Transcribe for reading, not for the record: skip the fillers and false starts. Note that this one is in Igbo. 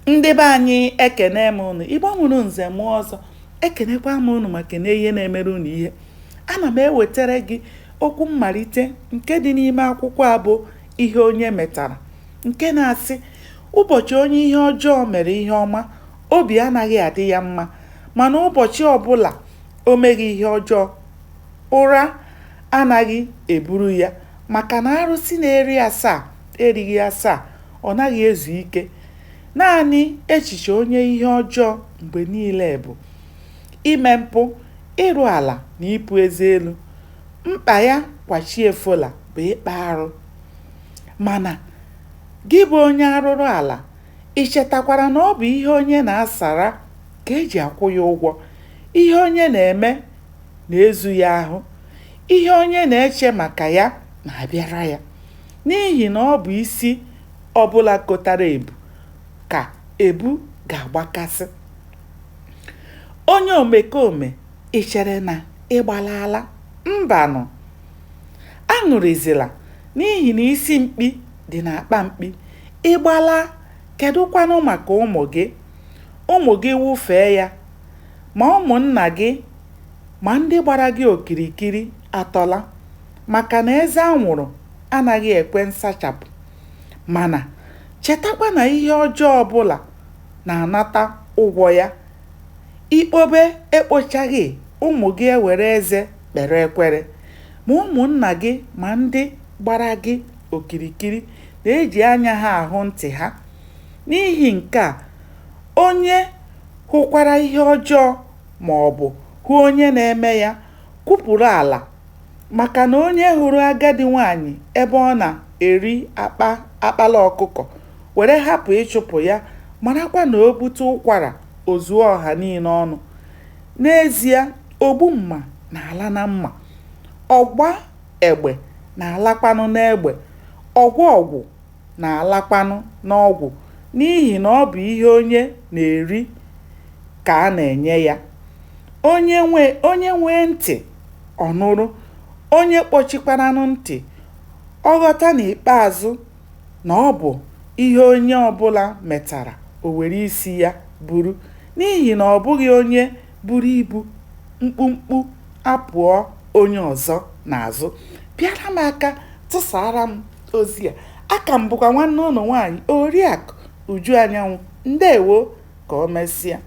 Ndị be anyị, ekene m unu. Igbo mụrụ nze mụọ ọzọ, ekenekwa m unu ma kene ihe na-emere unu ihe. Ana m ewetara gị okwu mmalite nke dị n'ime akwụkwọ a bụ Ihe Onye Metara, nke na-asị, ụbọchị onye ihe ọjọọ mere ihe ọma, obi anaghị adị ya mma, mana ụbọchị ọbụla o meghị ihe ọjọọ, ụra anaghị eburu ya, maka na arụsị na-eri asaa erighị asaa, ọ naghị ezu ike. Naanị echiche onye ihe ọjọọ mgbe niile bụ ime mpụ, ịrụ ala na ipu eze elu. Mkpa ya kwa chi efola bụ ịkpa arụ. Mana gị bụ onye arụrụ ala, ị chetakwara na ọ bụ ihe onye na-asara ka e ji akwụ ya ụgwọ. Ihe onye na-eme na-ezu ya ahụ. Ihe onye na-eche maka ya na-abịara ya. N'ihi na ọ bụ isi ọbụla kotara ebu ka ebu ga-agbakasị. Onye omekome, ị chere na ị gbalaala? Mbanụ! Aṅụrịzila n'ihi na isi mkpi dị n'akpa mkpi. Ị gbalaa, kedụkwanụ maka ụmụ gị? Ụmụ gị wụfee ya, ma ụmụnna gị ma ndị gbara gị okirikiri atọla, maka na eze anwụrụ anaghị ekwe nsachapụ. Mana chetakwa na ihe ọjọọ ọbụla na-anata ụgwọ ya. I kpobe ekpochaghị, ụmụ gị ewere eze kpere ekwere. Ma ụmụnna gị ma ndị gbara gị okirikiri na-eji anya ha ahụ ntị ha. N'ihi nke a, onye hụkwara ihe ọjọọ ma ọ bụ hụ onye na-eme ya, kwupụrụ ala, maka na onye hụrụ agadi nwaanyị ebe ọ na-eri akpa akpala ọkụkọ were hapụ ịchụpụ ya, marakwa na o bute ụkwara o zuo ọha niile ọnụ. N'ezie, ogbu mma na-ala na mma, ọgba egbe na-alakwanụ n'egbe, ọgwọ ọgwụ na-alakwanụ n'ọgwụ n'ihi na ọ bụ ihe onye na-eri ka a na-enye ya. Onye nwee ntị, ọ nụrụ, onye kpọchikwaranụ ntị, ọ ghọta n'ikpeazụ na ọ bụ ihe onye ọbụla metara o were isi ya buru, n'ihi na ọ bụghị onye buru ibu mkpumkpu apụọ onye ọzọ n'azụ. Pịara m aka, tụsara m ozi a. Aka m bụkwa nwanne ụnụ nwaanyị, Oriakụ Uju Anyanwụ. Ndewo, ka o mesịa.